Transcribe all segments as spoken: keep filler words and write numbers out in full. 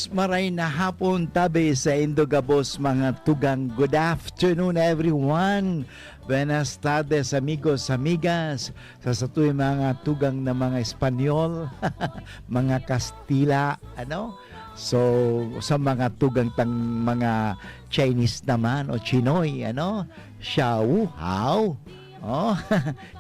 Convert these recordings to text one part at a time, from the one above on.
Maray na hapon tabi saindo gabos, mga tugang. Good afternoon, everyone. Buenas tardes, amigos, amigas. Sa satoy mga tugang na mga Espanyol, mga Kastila, ano? So, sa mga tugang tang mga Chinese naman o Chinoy, ano? Xiao hao. Oh,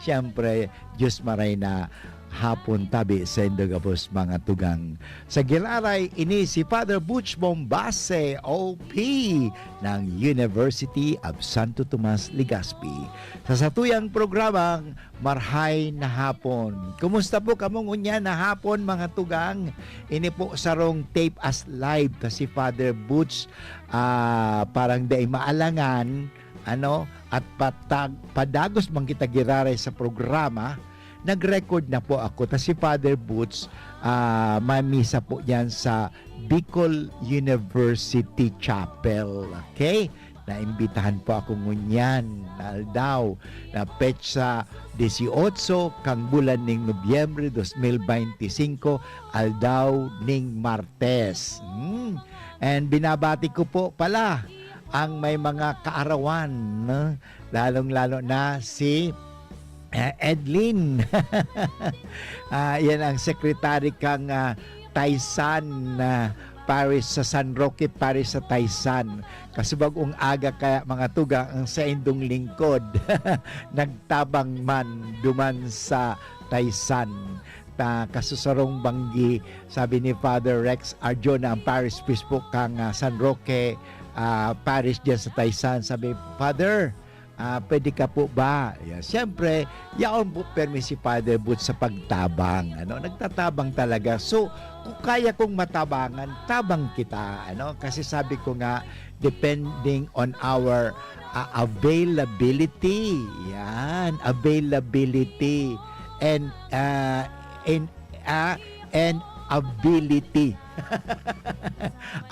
siyempre, Diyos maray na hapon tabi saindo gabos, mga tugang. Sa giraray, ini si Father Butch Bombase, O P ng University of Santo Tomas, Legazpi. Sa satuyang programang Marhay na Hapon. Kumusta po kamo ngunyan na hapon, mga tugang? Ini po sarong tape as live ta si Father Butch, ah, parang dai maalangan, ano, at patag-, padagos man kita giraray sa programa, nag-record na po ako. Ta si Father Butch, ah, mamisa po yan sa Bicol University Chapel. Okay? Naimbitahan po ako ngunyan na aldaw, na petsa dieciocho kang bulan ning Nobyembre dos mil beinti singko, aldaw ning Martes. Hmm. And binabati ko po pala ang may mga kaarawan, no? Lalong-lalo na si, eh, Edlin. Ah, yan ang secretary kang, ah, Taysan, ah, Parish, sa San Roque Parish sa Taysan. Kasubag-ong aga kaya, mga tugang, ang saindong lingkod nagtabang man duman sa Taysan. Ta, kasusarong banggi, sabi ni Father Rex Arjona, ang parish priest po kang, ah, San Roque, ah, Parish diyan sa Taysan. Sabi, "Father, ah, pwede ka po ba?" Yeah, siyempre, yaon po permi si Father Boots sa pagtabang, ano, nagtatabang talaga. So, kung kaya kong matabangan, tabang kita, ano, kasi sabi ko nga, depending on our, ah, availability. Yan, availability. And, ah, in, ah, and ability.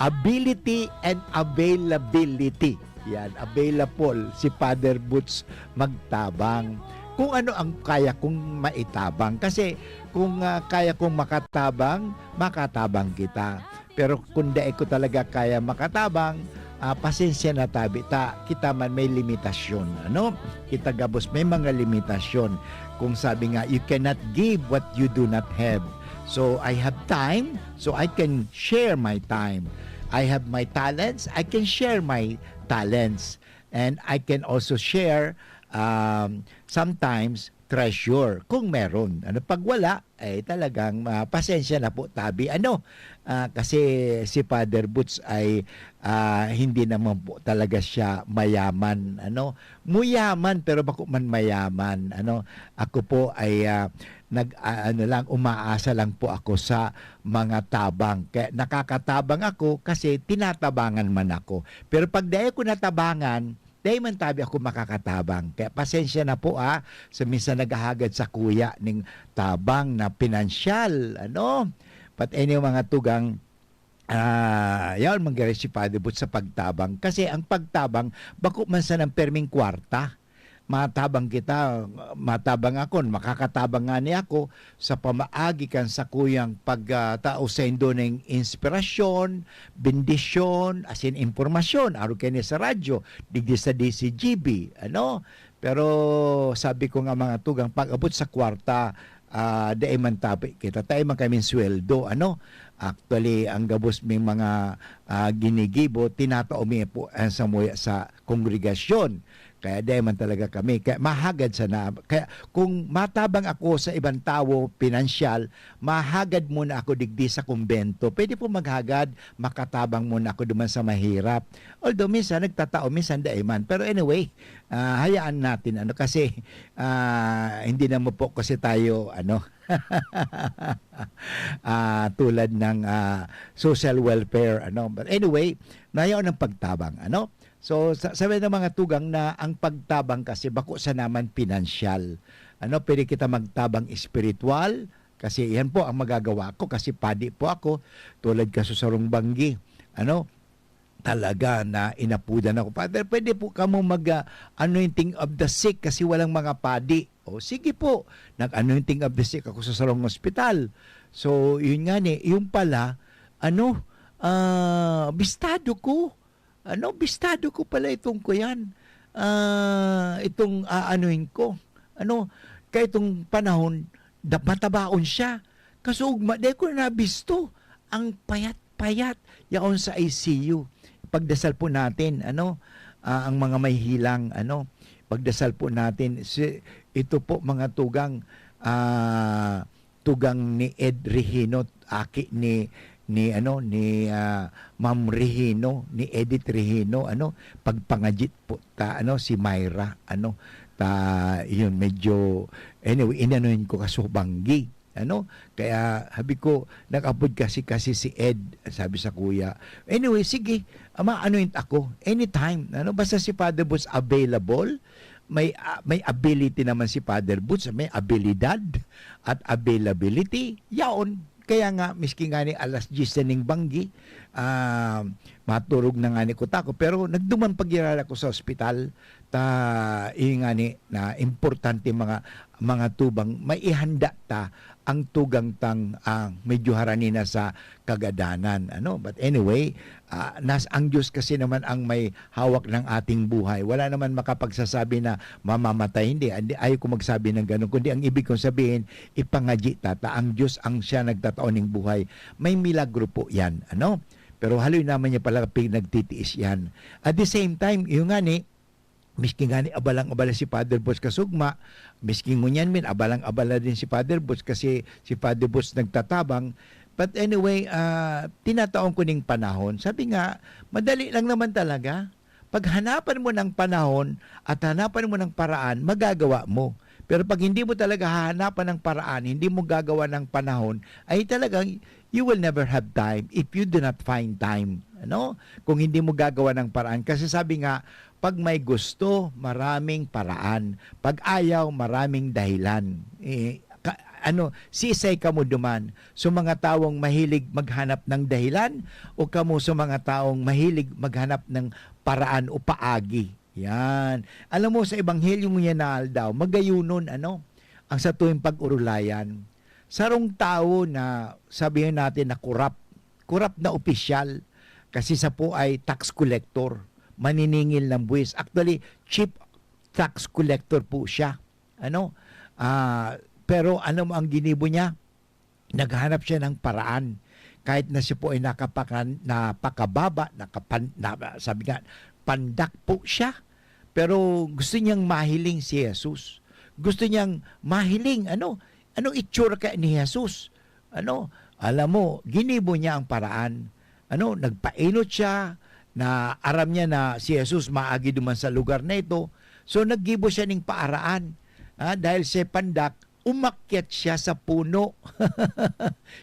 Ability and availability. Yan, available si Father Boots magtabang. Kung ano ang kaya kong maitabang. Kasi kung, ah, kaya kong makatabang, makatabang kita. Pero kung dai ko talaga kaya makatabang, ah, pasensya na tabi ta, kita man may limitasyon, ano? Kita gabos may mga limitasyon. Kung sabi nga, "You cannot give what you do not have." So, I have time, so I can share my time. I have my talents, I can share my talents. And I can also share, um, sometimes, treasure, kung meron. Ano, pag wala, eh, talagang, ah, pasensya na po, tabi. Ano, ah, kasi si Father Boots ay, ah, hindi naman po talaga siya mayaman, ano. Muyaman, pero bako man mayaman, ano. Ako po ay, ah, nag, ah, ano lang, umaasa lang po ako sa mga tabang. Kaya nakakatabang ako kasi tinatabangan man ako. Pero pag dai ko natabangan, dai man tabi ako makakatabang. Kaya pasensya na po, ah, sa minsan naghahagad sakuya ning tabang na pinansyal, ano? But anyway, mga tugang, ah, yaon man gari si Father Boots sa pagtabang. Kasi ang pagtabang, bako man sanang perming kwarta. Matabang kita, matabang ako, makakatabang ngani ako sa pamaagi kan sakuyang pag, ah, tao saindo ning inspirasyon, bendisyon, asin impormasyon, arog kaini sa radyo, digdi sa D C G B, ano? Pero sabi ko nga, mga tugang, pag-abot sa kwarta, ah, dai man tabi kita, dai man kaming sweldo, ano? Actually, ang gabos ming mga, ah, ginigibo, tinatao mi po ang samuya sa kongregasyon. Kaya dai man talaga kami, kaya mahagad sana. Kaya kung matabang ako sa ibang tawo, pinansyal, mahagad muna ako digdi sa kumbento. Pwede po maghagad, makatabang muna ako duman sa mahirap. Although minsan nagtatao, minsan dai man. Pero anyway, ah, hayaan natin, ano, kasi, ah, hindi naman po kasi tayo, ano, ah, tulad ng, ah, social welfare, ano. But anyway, nayaon ang pagtabang, ano. So, sa, sabi ng mga tugang na ang pagtabang kasi bako sa naman pinansyal. Ano, pwede kita magtabang espiritual, kasi yan po ang magagawa ko, kasi padi po ako, tulad ka sa sarong banggi. Ano, talaga na inapudan ako, "Father, pwede po kamo mag, ah, anointing of the sick kasi walang mga padi." O, sige po, nag-anointing of the sick ako sa sarong ospital. So, yun nga ni, yung pala, ano, Ah, bistado ko. Ano, bistado ko pala itong kuyan. Ah, itong aanuhin ko. Ano, kaya itong panahon, da-, matabaon siya. Kasugma, di ko na nabisto. Ang payat-payat, yaon sa I C U. Pagdasal po natin, ano, ah, ang mga may hilang, ano, pagdasal po natin. Si, ito po, mga tugang, ah, tugang ni Ed Regino, aki ni, ni, ano, ni, ah, Ma'am Regino, ni Edith Regino, ano, pagpangajit po ta, ano, si Myra, ano, ta, yun, medyo, anyway, inanuhin ko kaso banggi, ano, kaya sabi ko, nag-apod kasi, kasi si Ed, sabi sa kuya. Anyway, sige, ama, ano yun ako, anytime, ano, basta si Father Boots available, may, ah, may ability naman si Father Boots, may abilidad at availability, yaon. Kaya nga, miski nga ni alas diyes na ning banggi, ah, maturog na nga ni kutako, pero nagduman pa giraray ako sa ospital, ta, iyo nga ni, na importante mga, mga tubang, maihanda ta ang tugang tang, ah, medyo harani na sa kagadanan, ano. But anyway, ah, nas-, ang Diyos kasi naman ang may hawak ng ating buhay. Wala naman makapagsasabi na mamamatay, hindi. Hindi, ayaw ko magsabi ng ganun. Kundi ang ibig kong sabihin, ipangadyi ta, ta ang Diyos ang siya nagtatao ning buhay. May milagro po yan, ano? Pero haloy naman niya pala pinagtitiis yan. At the same time, yung nga ni, miski nga ni abalang-abala si Father Boots kasugma, miski ngunyan min, abalang-abala din si Father Boots kasi si Father Boots nagtatabang. But anyway, ah, tinataon ko ning panahon. Sabi nga, madali lang naman talaga. Paghanapan mo ng panahon at hanapan mo ng paraan, magagawa mo. Pero pag hindi mo talaga hahanapan ng paraan, hindi mo gagawa ng panahon, ay talagang you will never have time if you do not find time. Ano? Kung hindi mo gagawa ng paraan. Kasi sabi nga, pag may gusto, maraming paraan. Pag ayaw, maraming dahilan. Eh, ka-, ano, sisay kamo duman? So, mga tawong mahilig maghanap ng dahilan o kamo sa mga tawong mahilig maghanap ng paraan o paagi? Yan. Alam mo, sa Ebanghelyo ngunyan na aldaw, magayunon, ano, ang sa tuwing pag-urulayan. Sarong tawo na, sabihin natin na korap, korap na opisyal, kasi sa po ay tax collector, maniningil ng buwis. Actually, chief tax collector po siya. Ano? Ah, pero ano mo ang ginibo niya? Naghanap siya ng paraan. Kahit na siya po ay nakapakan-, napakababa, nakapan-, na, sabi nga, pandak po siya. Pero gusto niyang mahiling si Jesus. Gusto niyang mahiling, ano, anong itsura kaya ni Jesus? Ano, alam mo, ginibo niya ang paraan. Ano, nagpainot siya, na aram niya na si Jesus maagi duman sa lugar na ito. So, naggibo siya ning paaraan. Ah, dahil siya pandak, umakyat siya sa puno.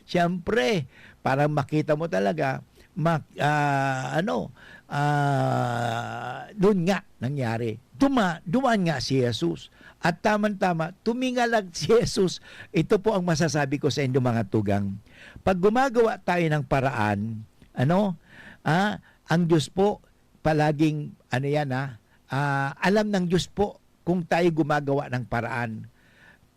Siyempre, parang makita mo talaga, mak-, ah, ano, ah, doon nga nangyari. Duma-, dumaan nga si Jesus. At tama-tama, tumingalag si Jesus. Ito po ang masasabi ko sa inyo, mga tugang. Pag gumagawa tayo ng paraan, ano, ah, ang Diyos po, palaging, ano yan, ah, ah, alam ng Diyos po kung tayo gumagawa ng paraan.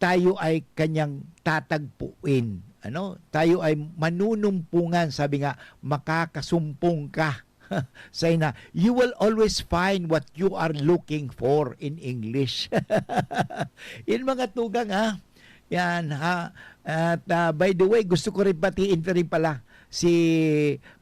Tayo ay kanyang tatagpuin. Ano? Tayo ay manunumpungan. Sabi nga, makakasumpong ka. Say na, you will always find what you are looking for in English. In mga tugang, ha? Yan, ha? At, ah, by the way, gusto ko rin batiin pa rin pala si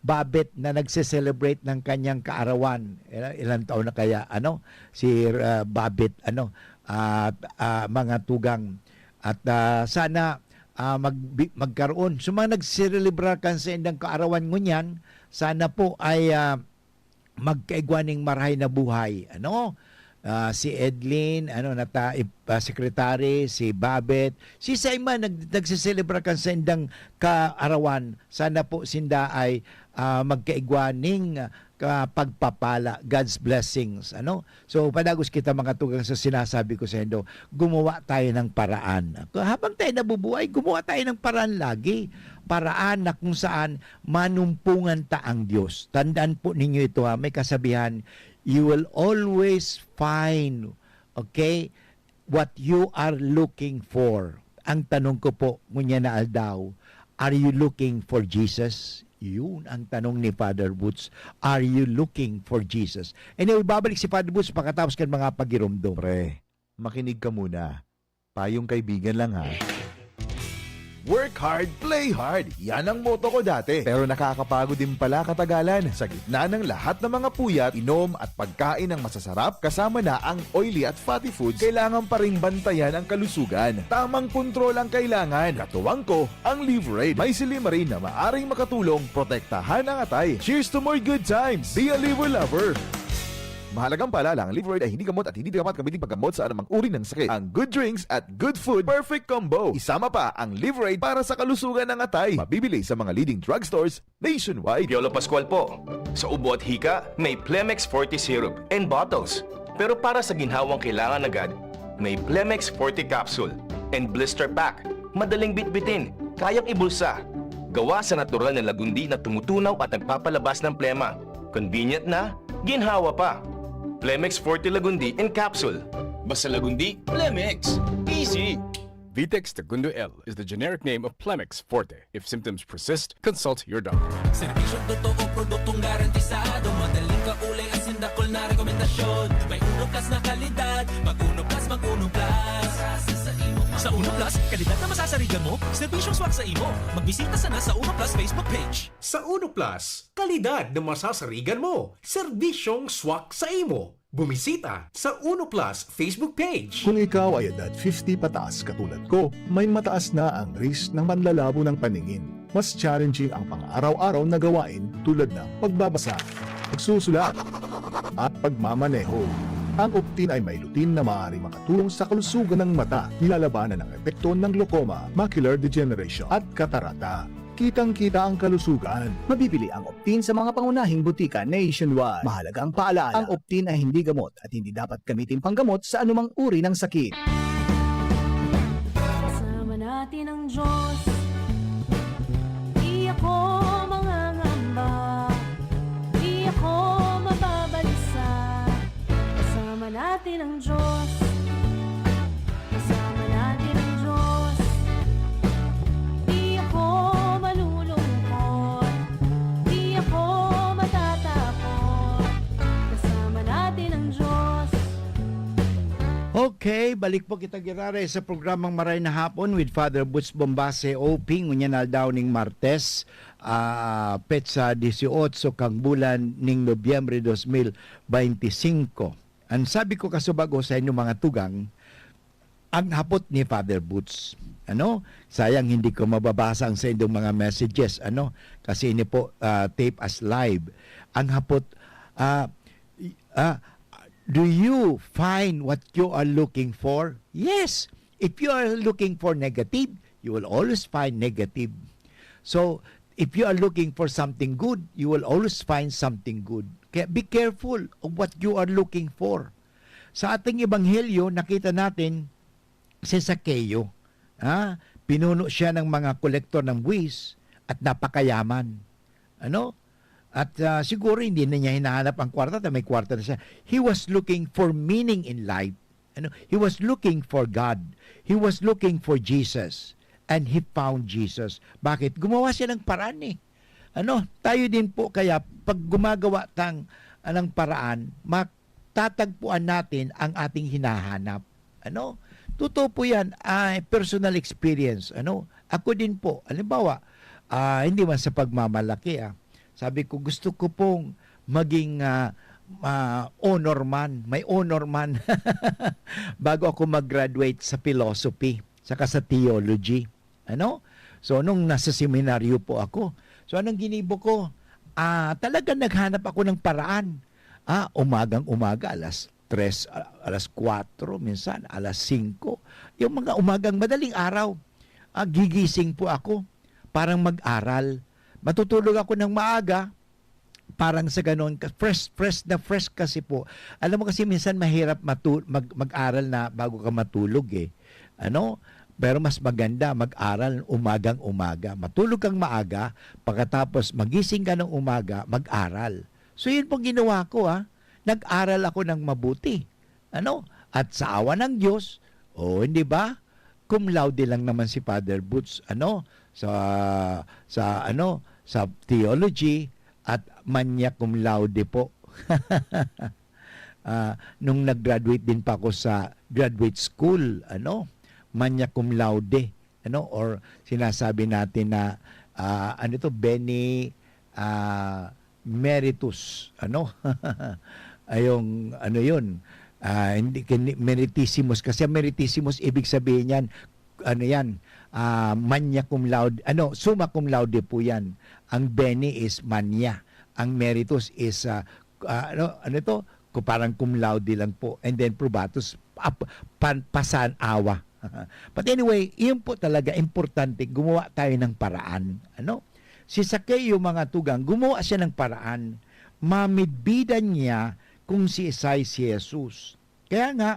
Babet na nagse-celebrate ng kanyang kaarawan. Ilan, ilang taon na kaya, ano? Si, ah, Babet, ano? At, ah, mga tugang. At, ah, sana, ah, mag-, magkaroon. So, mga nagselebrar kan sa indang kaarawan ngunyan, sana po ay, ah, magkaigwa ning marahay na buhay, ano? Ah, si Edlin, ano, nata-, ip-, ah, secretary, si Babet, si Simon, nag-, nagseselebra kan sa indang kaarawan. Sana po sinda ay, ah, magkaigwa ning, ah, ka-, pagpapala, God's blessings, ano? So, padagos kita mga tugang sa sinasabi ko sa indo, gumawa tayo ng paraan. Habang tayo nabubuhay, gumawa tayo ng paraan lagi. Paraan na kung saan manumpungan ta ang Diyos. Tandaan po ninyo ito, ha, may kasabihan, you will always find, okay, what you are looking for. Ang tanong ko po, ngunyan na aldaw, are you looking for Jesus? Yun ang tanong ni Father Boots, "Are you looking for Jesus?" Anyway, babalik si Father Boots pagkatapos kan mga pagiromdom. Pre, makinig ka muna. Payong kaibigan lang, ha. Work hard, play hard. Yan ang motto ko dati. Pero nakakapagod din pala katagalan. Sa gitna ng lahat ng mga puyat, inom at pagkain ng masasarap, kasama na ang oily at fatty foods, kailangan pa ring bantayan ang kalusugan. Tamang kontrol ang kailangan. Katuwang ko, ang Liverade. May silymarin na maaring makatulong protektahan ang atay. Cheers to more good times! Be a Liver Lover! Mahalagang paalala, ang Liverade ay hindi gamot at hindi dapat gamitin paggamot sa anumang uri ng sakit. Ang good drinks at good food, perfect combo. Isama pa ang Liverade para sa kalusugan ng atay. Mabibili sa mga leading drugstores nationwide. Piolo Pascual po. Sa ubo at hika, may Plemex Forte Syrup and bottles. Pero para sa ginhawang kailangan agad, may Plemex Forte Capsule and Blister Pack. Madaling bitbitin, kayang ibulsa. Gawa sa natural na lagundi na tumutunaw at nagpapalabas ng plema. Convenient na, ginhawa pa. Plemex Forte Lagundi in Capsule. Basta Lagundi, Plemex. Easy! Vitex Tagundo L is the generic name of Plemex Forte. If symptoms persist, consult your doctor. Serbisyong totoo, produktong garantisado. Madaling kaulay, asin dakul na rekomendasyon. May Uno Plus na kalidad. Mag Uno Plus, mag Uno Plus. Sa Uno Plus, kalidad na masasarigan mo, serbisyong swak sa imo. Magbisita sana sa Uno Plus Facebook page. Sa Uno Plus, kalidad na masasarigan mo, serbisyong swak sa imo. Bumisita sa Uno Plus Facebook page. Kung ikaw ay edad fifty pataas katulad ko, may mataas na ang risk ng panlalabo ng paningin. Mas challenging ang pang-araw-araw na gawain tulad ng pagbabasa, pagsusulat, at pagmamaneho. Ang Optin ay may lutein na maaaring makatulong sa kalusugan ng mata, nilalabanan ang epekto ng glaucoma, macular degeneration, at katarata. Kitang-kita ang kalusugan. Mabibili ang Optin sa mga pangunahing butika nationwide. Mahalagang paalaala, ang Optin ay hindi gamot at hindi dapat gamitin panggamot sa anumang uri ng sakit. Kasama natin ang Diyos. Di ako mangangamba. Di ako mababalisa. Kasama natin ang Diyos. Kasama natin ang Diyos. Di ako malulungkot. Di ako matatakot. Kasama natin ang Diyos. Okay, balik po kita giraray sa programang Maray na Hapon with Father Butch Bombase, O P, ngunyan aldaw ning Martes, ah, petsa dieciocho kang bulan ning Nobyembre dos mil beintisinko. Ang sabi ko kasubago sa inyong mga tugang, ang hapot ni Father Boots. Ano? Sayang hindi ko mababasa ang sa inyong mga messages, ano? Kasi ini po, ah, tape as live. Ang hapot, ah, y-, ah, do you find what you are looking for? Yes. If you are looking for negative, you will always find negative. So, if you are looking for something good, you will always find something good. Kaya be careful of what you are looking for. Sa ating ebanghelyo, nakita natin si Zaqueo. Ha? Pinuno siya ng mga kolektor ng buwis at napakayaman. Ano? At, ah, siguro hindi na niya hinahanap ang kwarta, ta may kwarta na siya. He was looking for meaning in life. Ano? He was looking for God. He was looking for Jesus. And he found Jesus. Bakit? Gumawa siya ng paraan eh. Ano? Tayo din po kaya, pag gumagawa tang, ah, ng paraan, matatagpuan natin ang ating hinahanap. Ano? Totoo po yan. Ay, personal experience. Ano? Ako din po. Halimbawa, ah, hindi man sa pagmamalaki, ah. Sabi ko, gusto ko pong maging, ah, ah, honor man. May honor man. Bago ako mag-graduate sa philosophy, saka sa theology. Ano? So, nung nasa seminaryo po ako, so, anong ginibo ko? Ah, talaga naghanap ako ng paraan. Ah, umagang-umaga, alas tres, a-, alas kwatro, minsan alas singko. Yung mga umagang madaling araw, ah, gigising po ako parang mag-aral. Matutulog ako ng maaga, parang sa ganon, ka-, fresh, fresh na fresh kasi po. Alam mo kasi minsan mahirap matu-, mag-, mag-aral na bago ka matulog eh. Ano? Pero mas maganda mag-aral umagang-umaga. Matulog kang maaga, pagkatapos magising ka ng umaga, mag-aral. So yun pong ginawa ko, ah. Nag-aral ako ng mabuti. Ano? At sa awa ng Diyos, oh, hindi ba? Cum laude lang naman si Father Boots, ano, sa, sa, ano, sa theology at magna cum laude po. Ah, nung nag-graduate din pa ako sa graduate school, ano, magna cum laude, ano, or sinasabi natin na, ah, ano to, bene, ah, meritus, ano? Ayong ano yun, ah, hindi, hindi, meritissimus. Kasi ang meritissimus, ibig sabihin yan, ano yan, ah, magna cum laude, ano, summa cum laude po yan. Ang bene is magna. Ang meritus is, ah, ah, ano, ano to? Ku-, parang cum laude lang po. And then probatus, ap-, pan-, pasan-awa. But anyway, yun po talaga, importante, gumawa tayo ng paraan. Ano? Si Zaqueo, mga tugang, gumawa siya ng paraan. Mamidbidan niya kung siisay si Jesus. Kaya nga,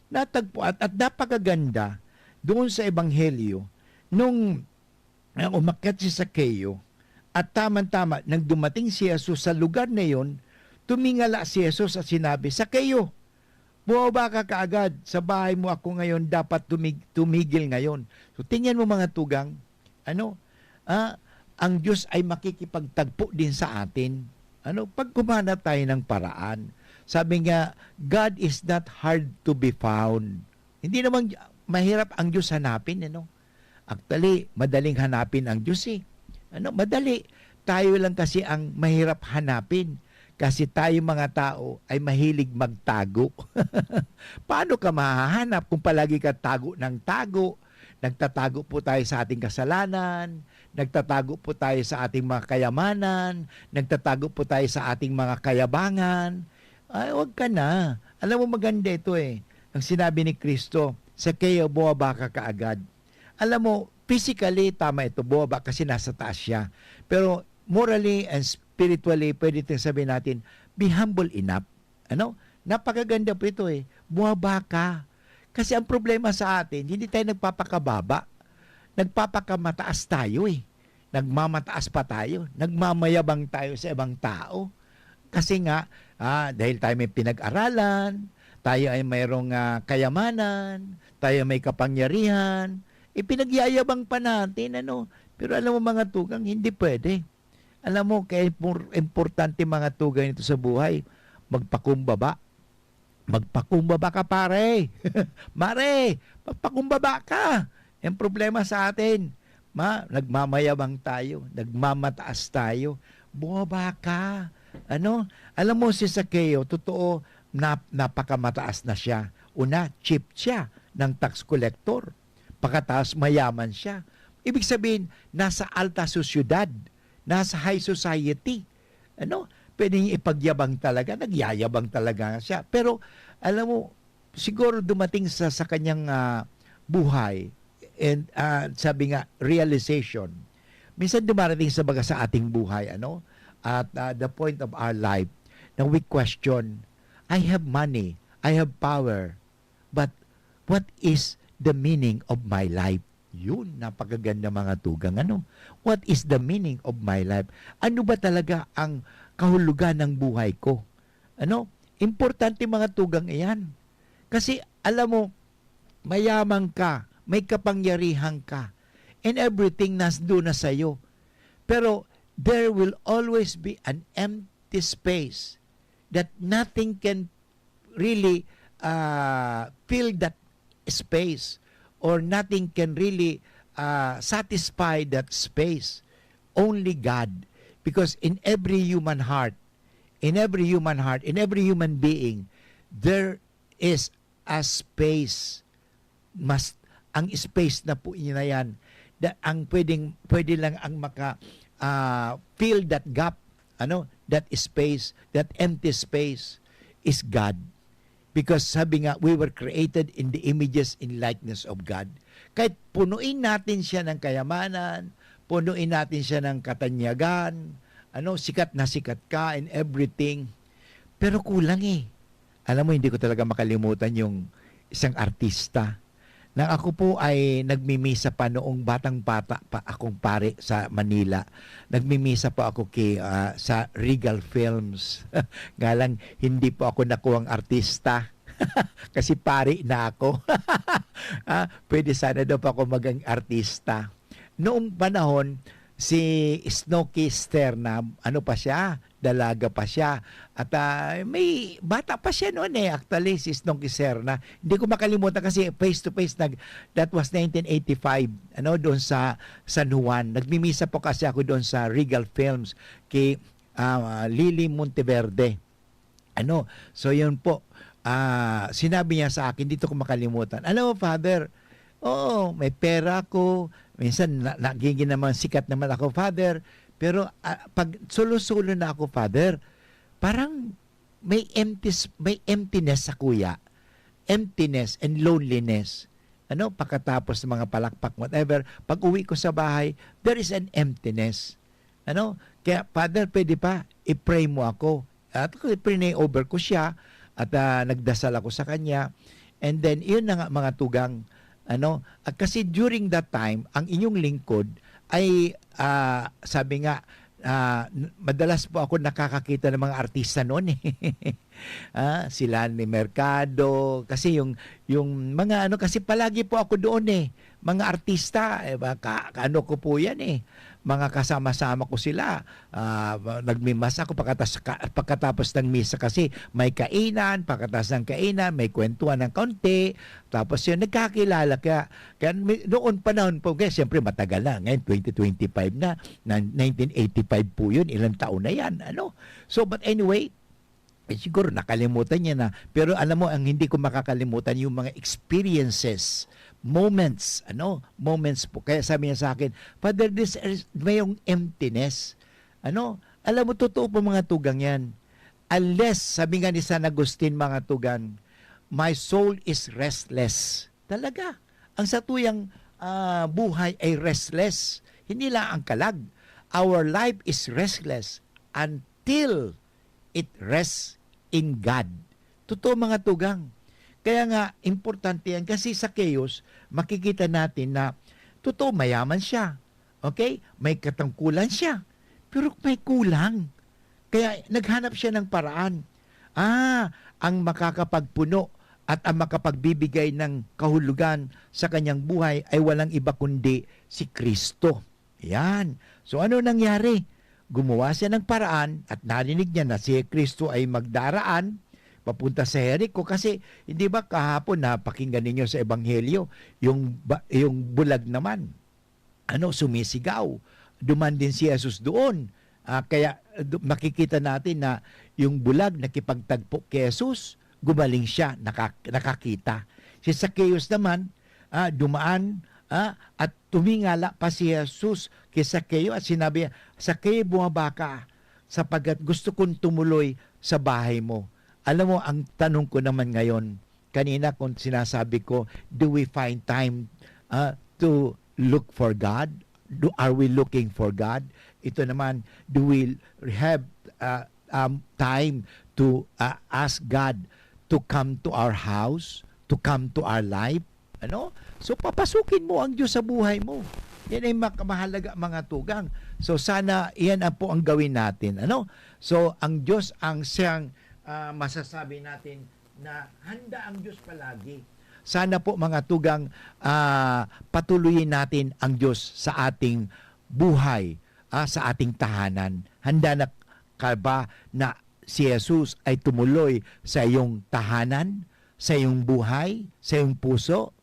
natagpuan at napakaganda doon sa Ebanghelyo nung, ah, umakyat si Zaqueo at tama-tama nang dumating si Jesus sa lugar na iyon, tumingala si Jesus at sinabi, "Zaqueo, bumaba ka kaagad, sa bahay mo ako ngayon dapat tumig-, tumigil ngayon." So, tingnan mo, mga tugang, ano, ah, ang Diyos ay makikipagtagpo din sa atin. Ano, pag gumana tayo ng paraan, sabi nga, "God is not hard to be found." Hindi naman mahirap ang Diyos hanapin, ano? Actually, madaling hanapin ang Diyos, eh. Ano, madali. Tayo lang kasi ang mahirap hanapin. Kasi tayo, mga tao, ay mahilig magtago. Paano ka mahahanap kung palagi ka tago ng tago? Nagtatago po tayo sa ating kasalanan, nagtatago po tayo sa ating mga kayamanan, nagtatago po tayo sa ating mga kayabangan. Ay, wag ka na. Alam mo, maganda ito, eh. Ang sinabi ni Cristo, "Zaqueo, bumaba ka kaagad." Alam mo, physically, tama ito, bumaba kasi nasa taas siya. Pero morally and spiritually, pwede tayong sabihin natin, be humble enough. Ano? Napakaganda po ito, eh. Bumaba ka. Kasi ang problema sa atin, hindi tayo nagpapakababa. Nagpapakamataas tayo, eh. Nagmamataas pa tayo. Nagmamayabang tayo sa ibang tao. Kasi nga, ah, dahil tayo may pinag-aralan, tayo ay mayroong, ah, kayamanan, tayo may kapangyarihan, ipinagyayabang pa natin, ano? Pero alam mo, mga tugang, hindi pwede. Alam mo, kaya impor-, importante, mga tugang, ito sa buhay, magpakumbaba. Magpakumbaba ka, pare. Mare, magpakumbaba ka. Ang problema sa atin, ma-, nagmamayabang tayo, nagmamataas tayo. Bumaba ka. Ano? Alam mo, si Zaqueo, totoo, nap-, napakamataas na siya. Una, chief siya ng tax collector. Pakataas, mayaman siya. Ibig sabihin, nasa alta sociedad, nasa high society. Ano? Pwede niya ipagyabang talaga, nagyayabang talaga siya. Pero, alam mo, siguro dumating sa, sa kanyang, ah, buhay, and, ah, sabi nga, realization. Minsan dumarating sa baga sa ating buhay, ano? At, ah, the point of our life, na we question, "I have money, I have power, but what is the meaning of my life?" Yun, napakaganda, mga tugang, ano? "What is the meaning of my life?" Ano ba talaga ang kahulugan ng buhay ko? Ano? Importante, mga tugang, iyan. Kasi, alam mo, mayaman ka, may kapangyarihan ka, and everything nas-, doon na sa'yo. Pero, there will always be an empty space that nothing can really, ah, fill that space, or nothing can really, ah, satisfy that space. Only God. Because in every human heart, in every human heart, in every human being, there is a space. Mas, ang space na po na yan, da-, ang pwedeng, pwede lang ang maka, ah, fill that gap, ano, that space, that empty space is God. Because sabi nga, we were created in the images and likeness of God. Kahit punuin natin siya ng kayamanan, punuin natin siya ng katanyagan, ano, sikat na sikat ka and everything. Pero kulang eh. Alam mo, hindi ko talaga makalimutan yung isang artista. Nang ako po ay nagmimisa pa noong batang-bata pa akong pare sa Manila. Nagmimisa po ako kay, ah, sa Regal Films. Nga lang, hindi po ako nakuhang artista. Kasi pare na ako. Ah, pwede sana daw pa ako maging artista. Noong panahon, si Snooki Sterna, ano pa siya, dalaga pa siya. At, ah, may bata pa siya noon eh, actually, si Snooki Sterna. Hindi ko makalimutan kasi face to face, nag, that was nineteen eighty-five, ano, doon sa San Juan. Nagmimisa po kasi ako doon sa Regal Films kay, ah, Lily Monteverde. Ano, so yun po, ah, sinabi niya sa akin, dito ko makalimutan, "Alam mo, Father, oo, may pera ako, minsan na nagiging naman sikat naman ako, Father, pero, ah, 'pag solo-solo na ako, Father, parang may empty s may emptiness sa kuya, emptiness and loneliness." Ano, pagkatapos ng mga palakpak, whatever, pag-uwi ko sa bahay, there is an emptiness. Ano, kaya, "Father, pwede pa, i-pray mo ako." At ako, prinay over ko siya at, ah, nagdasal ako sa kanya. And then, iyon na nga, mga tugang, ano, at kasi during that time, ang inyong lingkod ay, ah, sabi nga, ah, n- madalas po ako nakakakita ng mga artista noon eh. Ah, sila ni Mercado, kasi yung, yung mga ano, kasi palagi po ako doon eh. Mga artista, eh, ba, ka, ano ko po yan eh. Mga kasama-sama ko sila. Ah, ba, nagmimas ako, pagkatas-, ka, pagkatapos ng misa kasi may kainan, pagkatapos ng kainan, may kwentuhan ng kaunti. Tapos yun, nagkakilala. Kaya, kaya may, noon panahon po, kaya siyempre matagal na. Ngayon, twenty twenty-five na, na, nineteen eighty-five po yun. Ilang taon na yan, ano? So, but anyway, eh, siguro nakalimutan niya na. Pero alam mo, ang hindi ko makakalimutan, yung mga experiences, moments, ano? Moments po. Kaya sabi niya sa akin, "Father, this is, may yung emptiness." Ano? Alam mo, totoo po, mga tugang yan. Unless, sabi nga ni San Agustin, mga tugang, "My soul is restless." Talaga. Ang satuyang, ah, buhay ay restless. Hindi lang ang kalag. Our life is restless until it rests in God. Totoo, mga tugang. Kaya nga, importante yan kasi si Zacchaeus, makikita natin na totoo, mayaman siya. Okay? May katungkulan siya. Pero may kulang. Kaya naghanap siya ng paraan. Ah, ang makakapagpuno at ang makapagbibigay ng kahulugan sa kanyang buhay ay walang iba kundi si Kristo. Yan. So, ano nangyari? Gumawa siya ng paraan at narinig niya na si Kristo ay magdaraan papunta sa Jericho. Kasi, hindi ba kahapon napakinggan ninyo sa Ebanghelyo, yung ba, yung bulag naman, ano, sumisigaw. Duman din si Jesus doon. Ah, kaya, ah, du-, makikita natin na yung bulag nakipagtagpo kay Jesus, gumaling siya, naka-, nakakita. Si Zacchaeus naman, ah, dumaan, ah, at tumingala pa si Jesus kay Zacchaeus at sinabi, "Zacchaeus, bumaba ka, sapagkat gusto kong tumuloy sa bahay mo." Alam mo, ang tanong ko naman ngayon, kanina kung sinasabi ko, do we find time, ah, to look for God? Do, are we looking for God? Ito naman, do we have, ah, um, time to, ah, ask God to come to our house, to come to our life? Ano? So, papasukin mo ang Diyos sa buhay mo. Yan ay mak-, mahalaga, mga tugang. So, sana iyan ang po ang gawin natin. Ano? So, ang Diyos ang siyang, ah, masasabi natin na handa ang Diyos palagi. Sana po, mga tugang, ah, patuloyin natin ang Diyos sa ating buhay, ah, sa ating tahanan. Handa na ka ba na si Jesus ay tumuloy sa iyong tahanan, sa iyong buhay, sa iyong puso?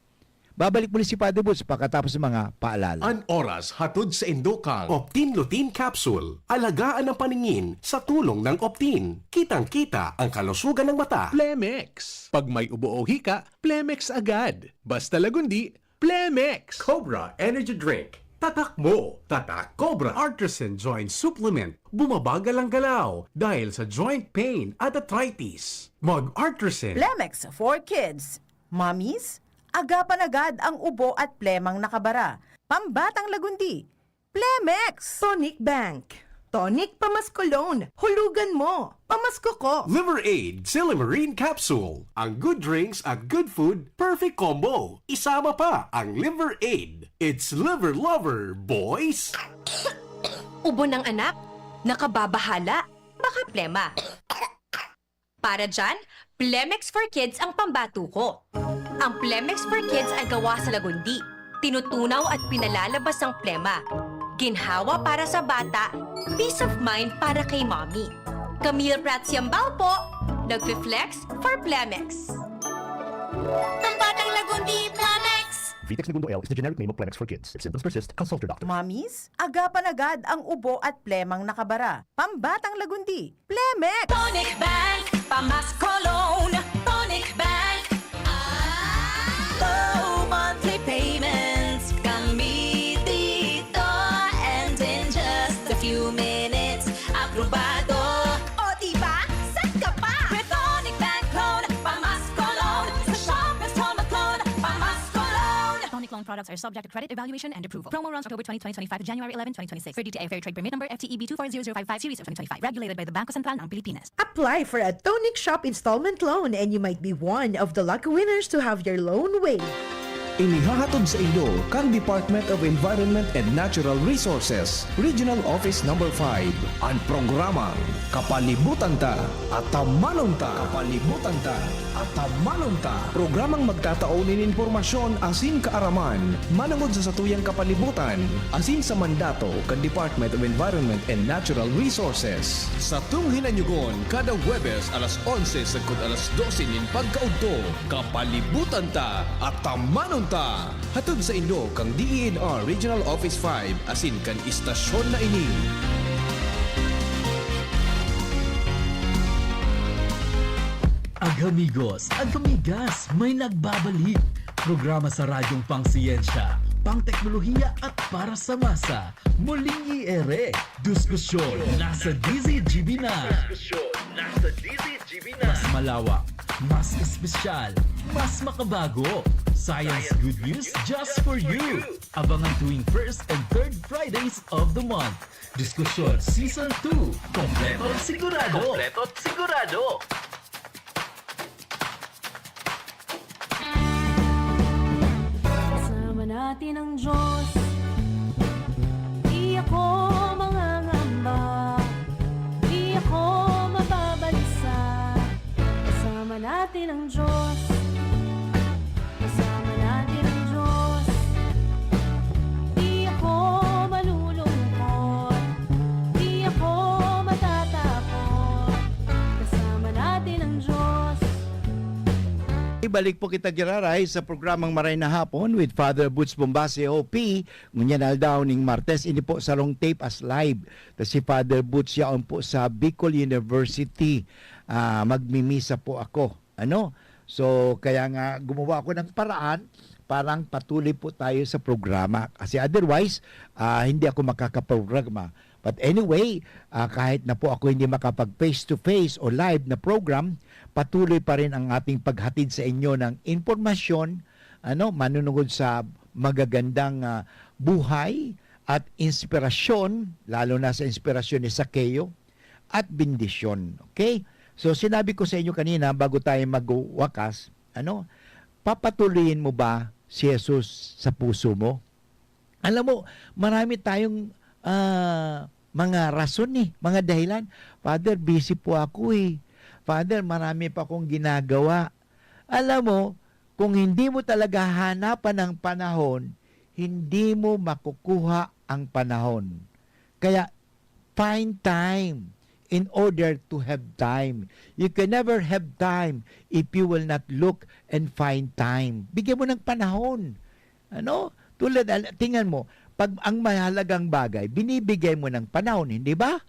Babalik muli si Father Boots pagkatapos ng mga paalala. An oras hatod sa Indokang Optin Lutein Capsule. Alagaan ang paningin sa tulong ng Optin. Kitang-kita ang kalusugan ng mata. Plemex. Pag may ubo o hika, Plemex agad. Basta Lagundi, Plemex. Cobra Energy Drink. Tatak mo, tatak Cobra. Artisan Joint Supplement. Bumabagal ang galaw dahil sa joint pain at arthritis. Mag-Artisan. Plemex for Kids. Mommies, agapan agad ang ubo at plemang nakabara. Pambatang Lagundi, Plemex! Tonic Bank. Tonic Pamasko Loan. Hulugan mo. Pamasko ko. Liver Aid, Silymarin Capsule. Ang good drinks at good food, perfect combo. Isama pa ang Liver Aid. It's Liver Lover, boys! Ubo ng anak? Nakababahala? Baka plema. Para dyan, Plemex for Kids ang pambato ko. Ang Plemex for Kids ay gawa sa Lagundi. Tinutunaw at pinalalabas ang plema. Ginhawa para sa bata, peace of mind para kay mommy. Camille Prats Yambal po, nagfi-flex for Plemex. Pambatang Lagundi, Plemex! Vitex Negundo L is the generic name of Plemex for kids. If symptoms persist, consult your doctor. Mommies, agapan agad ang ubo at plemang nakabara. Pambatang Lagundi, Plemex! Tonic Bank, Pamas Cologne, Tonic Bank. Low monthly payments, kami dito. And in just a few minutes, aprobado. O diba? Set ka pa! With Tonic Bank Loan, Pamas Cologne. Sa Shoppers, Tonic Loan, Pamas Cologne. Tonic Loan products are subject to credit evaluation and approval. Promo runs October twenty, twenty twenty-five to January eleven, twenty twenty-six. Per D T I Fair Trade Permit Number F T E B two four zero zero five five series of twenty twenty-five. Regulated by the Bangko Sentral ng Pilipinas. Apply for a Tonic Shop installment loan and you might be one of the lucky winners to have your loan waived. Inihahatod sa inyo kan Department of Environment and Natural Resources, Regional Office Number five, an programang Kapalibutan Ta, Atamanon Ta. Kapalibutan Ta, Atamanon Ta. Programang magtatao nin impormasyon asin kaaraman manongod sa satuyang kapalibutan asin sa mandato kan Department of Environment and Natural Resources. Satong hinanyogon kada Huwebes alas onse sagkod alas dose nin pagkaudto, Kapalibutan Ta, Atamanon Ta. Hatod sa inyo kan D E N R Regional Office five asin kan istasyon na ini. Agamigos, agamigas, may nagbabalik. Programa sa radyong pangsiyensya, pangteknolohiya at para sa masa. Muling i-ere, diskusyon nasa D Z G B na. Diskusyon nasa D Z G B na. Mas malawak, mas espesyal, mas makabago. Science Good News just for you. Abangan tuwing first and third Fridays of the month. Diskusyon Season two. Kompleto at sigurado. Kompleto at sigurado. Kasama natin ang Diyos. Di ako mangangamba. Di ako mababalisa. Kasama natin ang Diyos. Kasama natin ang Diyos. Di ako malulungkot. Di ako matatakot. Kasama natin ang Diyos. Ibalik po kita giraray sa programang Maray na Hapon with Father Boots Bombase, O P. Ngunyan aldaw ning Martes, ini po sarong tape as live. Ta si Father Boots yaon po sa Bicol University. Ah, magmimisa po ako. Ano? So, kaya nga gumawa ako ng paraan parang patuloy po tayo sa programa. Kasi otherwise, ah, hindi ako makakaprograma. But anyway, ah, kahit na po ako hindi makapag face to face o live na program, patuloy pa rin ang ating paghatid sa inyo ng impormasyon, ano, manunungod sa magagandang, ah, buhay at inspirasyon, lalo na sa inspirasyon ni Sakeo at bendisyon. Okay? So, sinabi ko sa inyo kanina, bago tayo magwakas, ano, papatuloyin mo ba si Jesus sa puso mo? Alam mo, marami tayong, ah, mga rason eh, mga dahilan. "Father, busy po ako eh. Father, marami pa akong ginagawa." Alam mo, kung hindi mo talaga hanapan ang panahon, hindi mo makukuha ang panahon. Kaya, find time in order to have time. You can never have time if you will not look and find time. Bigyan mo ng panahon. Ano? Tulad, al-, tingnan mo, pag ang mahalagang bagay, binibigay mo ng panahon, hindi ba?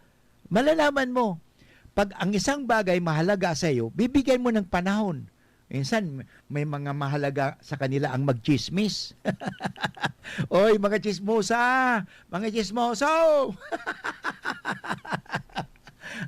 Malalaman mo. Pag ang isang bagay mahalaga sa iyo, bibigyan mo ng panahon. Minsan, may mga mahalaga sa kanila ang magtsismis. Oy, mga tsismosa! Mga tsismoso!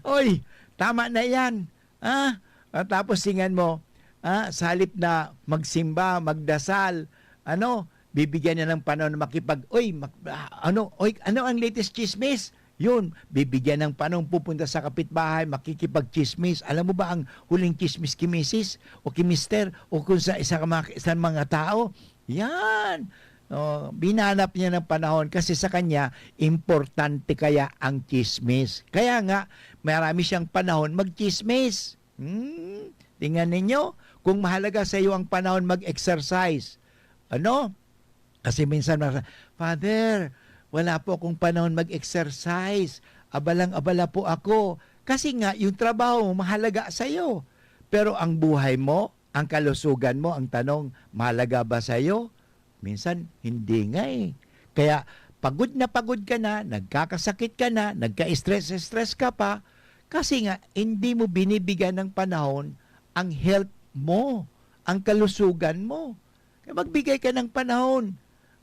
Oy, tama na yan. Ah, ah, tapos tingnan mo, ah, sa halip na magsimba, magdasal, ano, bibigyan niya ng panahon na makipag-, "Oy, mak-, ah, ano, oy, ano ang latest chismis?" Yun, bibigyan ng panahon, pupunta sa kapitbahay, makikipagchismis. Alam mo ba ang huling chismis ki misis o ki mister o kung sa isa ka mga, sa mga tao? Yan. Oh, binanap niya ng panahon kasi sa kanya, importante kaya ang chismis. Kaya nga, marami siyang panahon magchismis. Hmm? Tingnan ninyo, kung mahalaga sa iyo ang panahon mag-exercise, ano? Kasi minsan, mga, "Father, Wala po akong panahon mag-exercise. Abalang-abala po ako. Kasi nga, yung trabaho mo mahalaga sa'yo. Pero ang buhay mo, ang kalusugan mo, ang tanong, mahalaga ba sa'yo? Minsan, hindi nga eh. Kaya pagod na pagod ka na, nagkakasakit ka na, nagka-stress-stress ka pa, kasi nga, hindi mo binibigyan ng panahon ang health mo, ang kalusugan mo. Kaya magbigay ka ng panahon.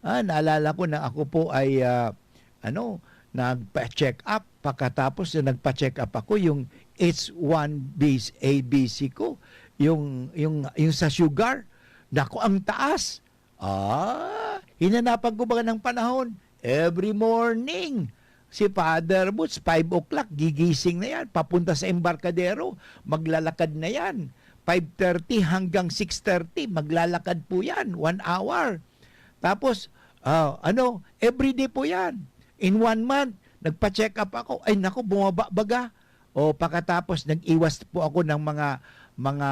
Ah, naalala ko na ako po ay, ah, ano, nagpa-check up. Pagkatapos na nagpa-check up ako, yung H one B C, A B C ko, yung, yung, yung sa sugar, naku, ang taas. Ah, hinanapan ko ba ng panahon? Every morning, si Father Boots, five o'clock, gigising na yan. Papunta sa embarkadero, maglalakad na yan. Five thirty hanggang six thirty, maglalakad po yan. One hour. Tapos, ah, ano, everyday po yan. In one month, nagpa-check up ako. Ay, naku, bumaba baga. O, pagkatapos, nag-iwas po ako ng mga, mga,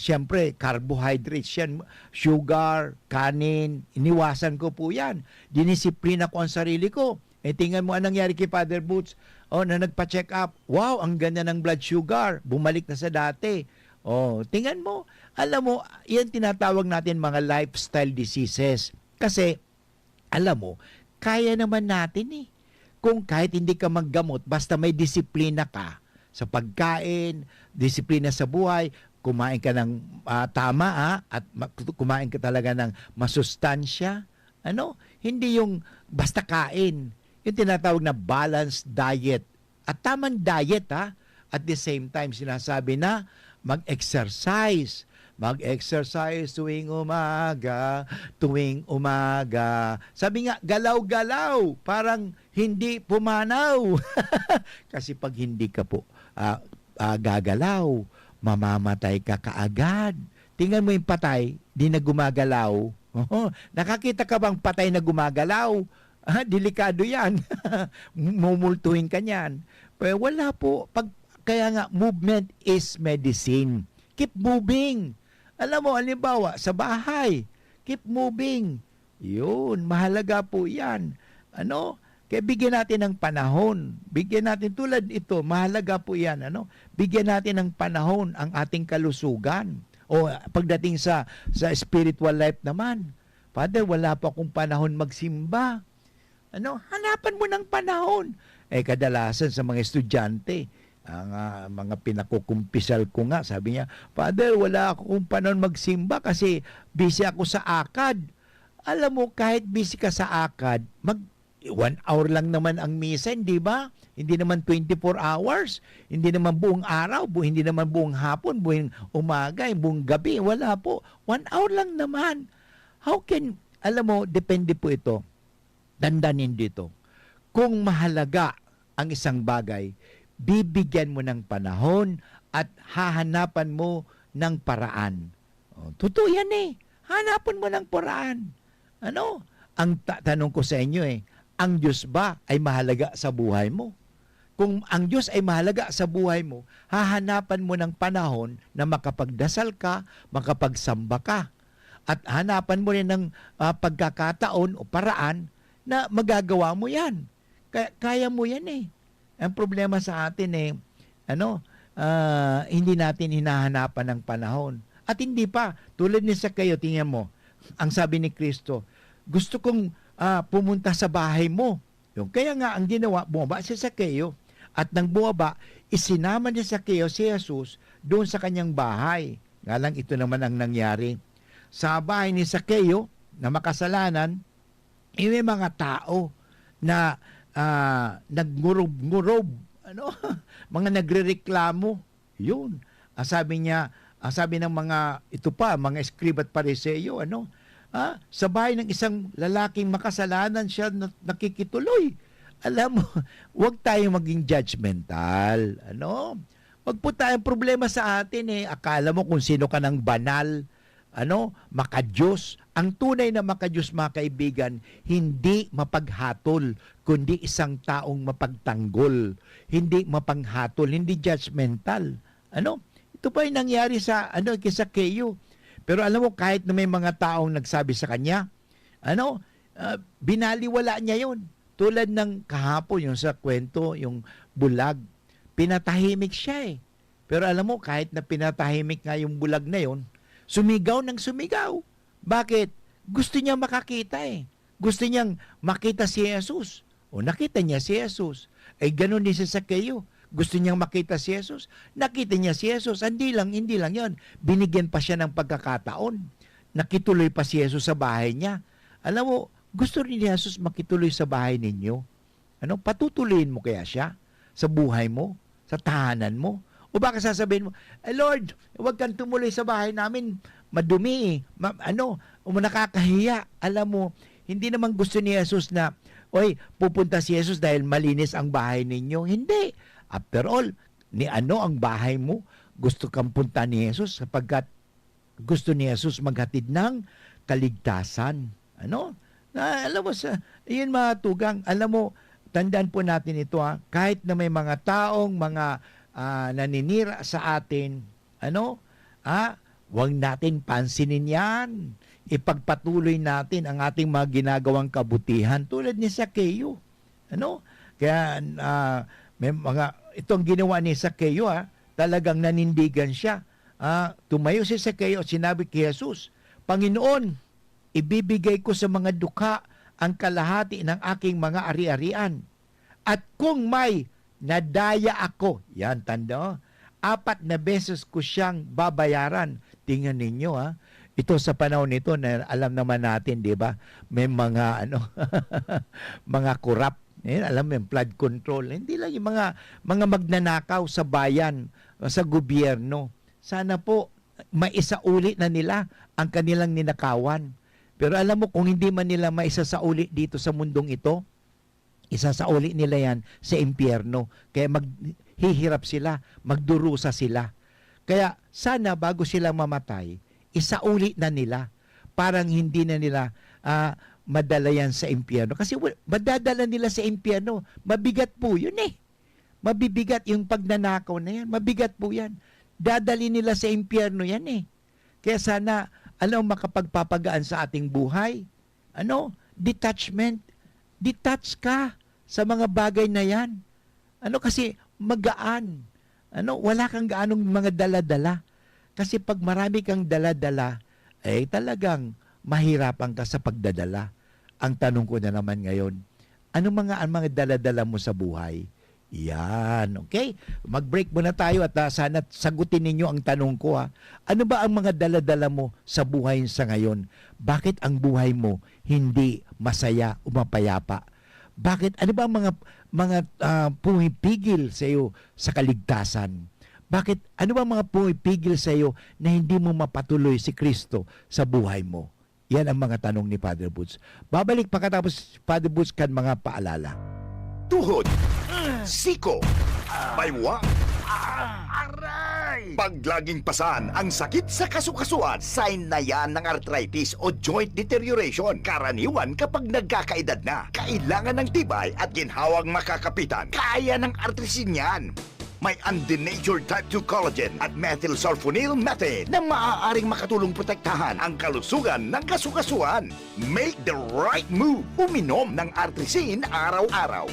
siyempre, carbohydrates yan, sugar, kanin, iniwasan ko po yan. Dinisiplina ko ang sarili ko. Eh, tingnan mo anong nangyari kay Father Boots. Oh, na nagpa-check up. Wow, ang ganda ng blood sugar. Bumalik na sa dati. Oh, tingnan mo. Alam mo, yan tinatawag natin mga lifestyle diseases. Kasi, alam mo, kaya naman natin eh. Kung kahit hindi ka maggamot, basta may disiplina ka sa pagkain, disiplina sa buhay, kumain ka ng, ah, tama, ah, at ma-, kumain ka talaga ng masustansya. Ano? Hindi yung basta kain. Yung tinatawag na balanced diet. At tamang diet, ha? At the same time, sinasabi na mag-exercise. Mag-exercise tuwing umaga, tuwing umaga. Sabi nga, galaw-galaw, parang hindi pumanaw. Kasi pag hindi ka po, ah, ah, gagalaw, mamamatay ka kaagad. Tingnan mo yung patay, di na gumagalaw. Nakakita ka bang patay na gumagalaw? Ah, delikado yan. Mumultuhin ka niyan. Pero wala po. Pag, kaya nga, movement is medicine. Keep moving. Alam mo, halimbawa, sa bahay, keep moving. Yun, mahalaga po yan. Ano? Kaya bigyan natin ng panahon. Bigyan natin, tulad ito, mahalaga po yan. Ano? Bigyan natin ng panahon ang ating kalusugan. O pagdating sa, sa spiritual life naman, "Father, wala pa akong panahon magsimba." Ano? Hanapan mo ng panahon. Eh, kadalasan sa mga estudyante, ang, ah, mga pinakukumpisal ko nga, sabi niya, "Father, wala akong panahon magsimba kasi busy ako sa akad." Alam mo, kahit busy ka sa akad, mag-, one hour lang naman ang misa, di ba? Hindi naman twenty-four hours, hindi naman buong araw, bu-, hindi naman buong hapon, buong umaga, buong gabi, wala po. One hour lang naman. How can, alam mo, depende po ito. Tandaan nindo ito. Kung mahalaga ang isang bagay, bibigyan mo ng panahon at hahanapan mo ng paraan. Oh, totoo yan eh. Hanapan mo ng paraan. Ano? Ang ta-, tanong ko sa inyo eh, ang Diyos ba ay mahalaga sa buhay mo? Kung ang Diyos ay mahalaga sa buhay mo, hahanapan mo ng panahon na makapagdasal ka, makapagsamba ka. At hanapan mo rin ng, ah, pagkakataon o paraan na magagawa mo yan. Kaya, kaya mo yan eh. Ang problema sa atin eh, ano, ah, hindi natin hinahanapan ng panahon. At hindi pa, tulad ni Zaccheo, tingnan mo, ang sabi ni Kristo, "Gusto kong, ah, pumunta sa bahay mo." Yung, kaya nga, ang ginawa, bumaba si Zaccheo. At nang bumaba, isinama ni Zaccheo si Jesus doon sa kanyang bahay. Nga lang, ito naman ang nangyari. Sa bahay ni Zaccheo, na makasalanan, eh, may mga tao na, ah, nagngurob-ngurob, ano? Mga nagrereklamo. Yun. Ang sabi niya, ang sabi ng mga, ito pa, mga eskriba at Pariseo, ano? Ah, sa bahay ng isang lalaking makasalanan siya na-, nakikituloy. Alam mo, wag tayong maging judgmental, ano? Wag po tayong problema sa atin, eh. Akala mo kung sino ka ng banal, ano, maka-Diyos. Ang tunay na maka-Diyos, mga kaibigan, hindi mapaghatol, kundi isang taong mapagtanggol, hindi mapanghatol, hindi judgmental. Ano? Ito pa yung nangyari sa, ano, kay Zaccheo. Pero alam mo, kahit na may mga taong nagsabi sa kanya, ano, ah, binaliwala niya yon. Tulad ng kahapon, yung sa kwento, yung bulag, pinatahimik siya eh. Pero alam mo, kahit na pinatahimik nga yung bulag na yun, sumigaw ng sumigaw. Bakit? Gusto niya makakita eh. Gusto niyang makita si Jesus. O nakita niya si Jesus. Ay ganun din si Zaccheo. Gusto niyang makita si Jesus. Nakita niya si Jesus. Hindi lang, hindi lang yon. Binigyan pa siya ng pagkakataon. Nakituloy pa si Jesus sa bahay niya. Alam mo, gusto rin ni Jesus makituloy sa bahay ninyo. Ano, patutuloyin mo kaya siya sa buhay mo, sa tahanan mo? O baka sasabihin mo, "Ay Lord, huwag kang tumuloy sa bahay namin, madumi eh, ma- ano, o nakakahiya." Alam mo, hindi naman gusto ni Jesus na, "Oy, pupunta si Jesus dahil malinis ang bahay ninyo." Hindi. After all, ni ano ang bahay mo, gusto kang punta ni Jesus sapagkat gusto ni Jesus maghatid ng kaligtasan. Ano? Na, alam mo, sa, yun mga tugang, alam mo, tandaan po natin ito ha, kahit na may mga taong, mga ah, naninira sa atin, ano? Ah, huwag natin pansinin yan. Ipagpatuloy natin ang ating mga ginagawang kabutihan tulad ni Zaccheo. Ano? Kaya ah, may mga, itong ginawa ni Zaccheo, ah, talagang nanindigan siya. Ah, tumayo si Zaccheo at sinabi kay Jesus, "Panginoon, ibibigay ko sa mga dukha ang kalahati ng aking mga ari-arian. At kung may nadaya ako," yan, tanda, "apat na beses ko siyang babayaran." Tingnan ninyo, ha. Ito sa panahon nito, na alam naman natin, di ba? May mga, ano, mga korap. Eh, alam mo yung flood control. Hindi lang yung mga, mga magnanakaw sa bayan, sa gobyerno. Sana po, maisauli na nila ang kanilang ninakawan. Pero alam mo, kung hindi man nila maisasauli dito sa mundong ito, isasauli nila yan sa impyerno. Kaya maghihirap sila, magdurusa sila. Kaya sana bago sila mamatay, isauli na nila. Parang hindi na nila ah, madala yan sa impyerno. Kasi wa- madadala nila sa impyerno. Mabigat po yun eh. Mabibigat yung pagnanakaw na yan. Mabigat po yan. Dadali nila sa impyerno yan eh. Kaya sana, ano, makapagpapagaan sa ating buhay. Ano? Detachment. Detach ka sa mga bagay na yan. Ano, kasi magaan. Ano, wala kang gaanong mga dala-dala. Kasi pag marami kang dala-dala, eh talagang mahirapan ka sa pagdadala. Ang tanong ko na naman ngayon, ano mga ang mga dala-dala mo sa buhay? Yan, okay? Mag-break muna tayo at ah, sana sagutin ninyo ang tanong ko ha. Ano ba ang mga dala-dala mo sa buhay sa ngayon? Bakit ang buhay mo hindi masaya o mapayapa? Bakit? Ano ba ang mga mga ah, pumipigil sa iyo sa kaligtasan? Bakit? Ano ba ang mga pumipigil sa iyo na hindi mo mapatuloy si Kristo sa buhay mo? Yan ang mga tanong ni Father Boots. Babalik pagkatapos si Father Boots kan mga paalala. Tuhod, siko, baywa, aray! Pag laging pasan ang sakit sa kasukasuan, sign na yan ng arthritis o joint deterioration. Karaniwan kapag nagkakaedad na, kailangan ng tibay at ginhawang makakapitan. Kaya ng artrisin yan. May undenatured type two collagen at methylsulfonyl methane na maaaring makatulong protektahan ang kalusugan ng kasukasuan. Make the right move. Uminom ng Artrisin araw-araw.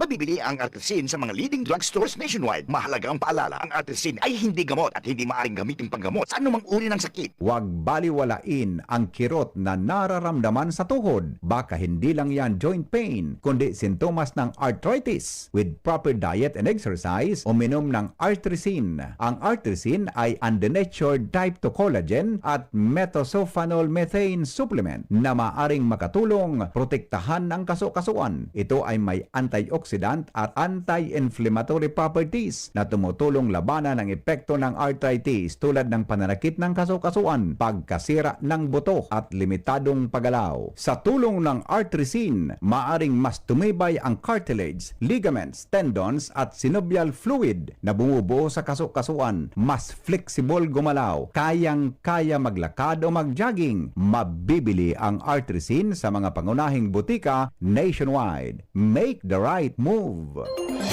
Mabibili ang Artrisin sa mga leading drugstores nationwide. Mahalagang paalala, ang Artrisin ay hindi gamot at hindi maaaring gamitin panggamot sa anumang uri ng sakit. Huwag baliwalain ang kirot na nararamdaman sa tuhod. Baka hindi lang yan joint pain, kundi sintomas ng arthritis. With proper diet and exercise, uminom ng Artrisin. Ang Artrisin ay undenatured type two collagen at methylsulfonyl methane supplement na maaring makatulong protektahan ang kasukasuan. Ito ay may antioxidant at anti-inflammatory properties na tumutulong labanan ang epekto ng arthritis tulad ng pananakit ng kasukasuan, pagkasira ng buto at limitadong paggalaw. Sa tulong ng Artrisin, maaring mas tumibay ang cartilage, ligaments, tendons at synovial fluid na bumubuo sa kasukasuan. Mas flexible gumalaw, kayang-kaya maglakad o mag-jogging. Mabibili ang Artrisin sa mga pangunahing butika nationwide. Make the right Move.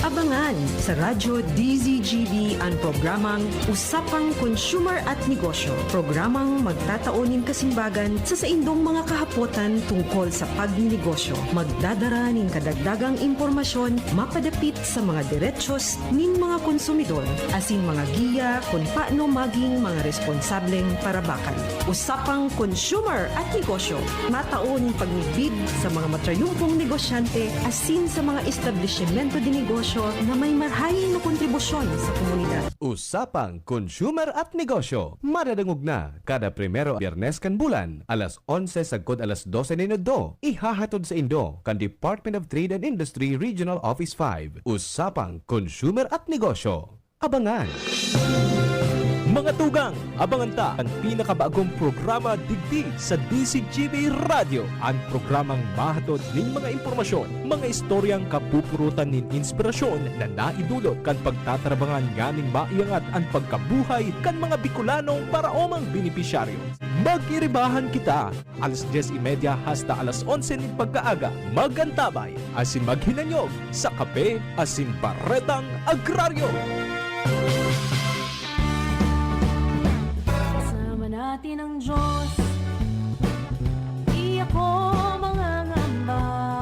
Abangan sa Radyo D Z G B an programang Usapang Consumer at Negosyo, programang magtatao nin kasimbagan sa saindong mga kahapotan tungkol sa pagnenegosyo. Magdadara nin kadagdagang impormasyon mapadapit sa mga derechos nin mga konsumidor, asin mga giya kun paano maging mga responsableng parabakan. Usapang Consumer at Negosyo, matao nin pagmidbid sa mga matrayumpong negosyante asin sa mga establisimento de negosyo na may marahay na kontribusyon sa komunidad. Usapang Consumer at Negosyo, madadangog na kada primero Biyernes kan bulan, alas onse sagkod alas dose nin udto. Ihahatod saindo kan Department of Trade and Industry Regional Office five. Usapang Consumer at Negosyo. Abangan! Mga tugang, abangan ta an pinakabagong programa digdi sa D Z G B Radyo, an programang mahatod nin mga impormasyon, mga istoryang kapupurutan nin inspirasyon na naidulot kan pagtatarabangan nganing maiangat an pagkabuhay kan mga Bicolanong paraomang benepisyaryo. Mag-iribahan kita, alas dyes y media hasta alas onse nin pagkaaga. Mag-antabay asin maghinanyog sa Kape asin Baretang Agraryo. Kasama natin ang Diyos. Di ako mangangamba.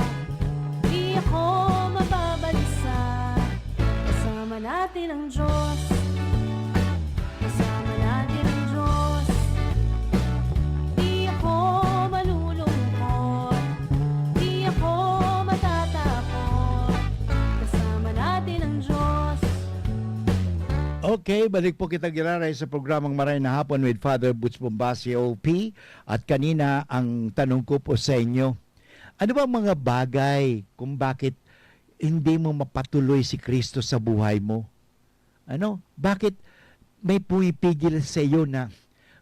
Di ako mababalisa. Kasama natin ang Diyos. Kasama natin ang Diyos. Di ako malulungkot. Di ako matatakot. Kasama natin ang Diyos. Okay, balik po kita giraray sa programang Maray na Hapon with Father Butch Bombacio, P. At kanina, ang tanong ko po sa inyo, ano ba ang mga bagay kung bakit hindi mo mapatuloy si Kristo sa buhay mo? Ano? Bakit may pumipigil sa iyo na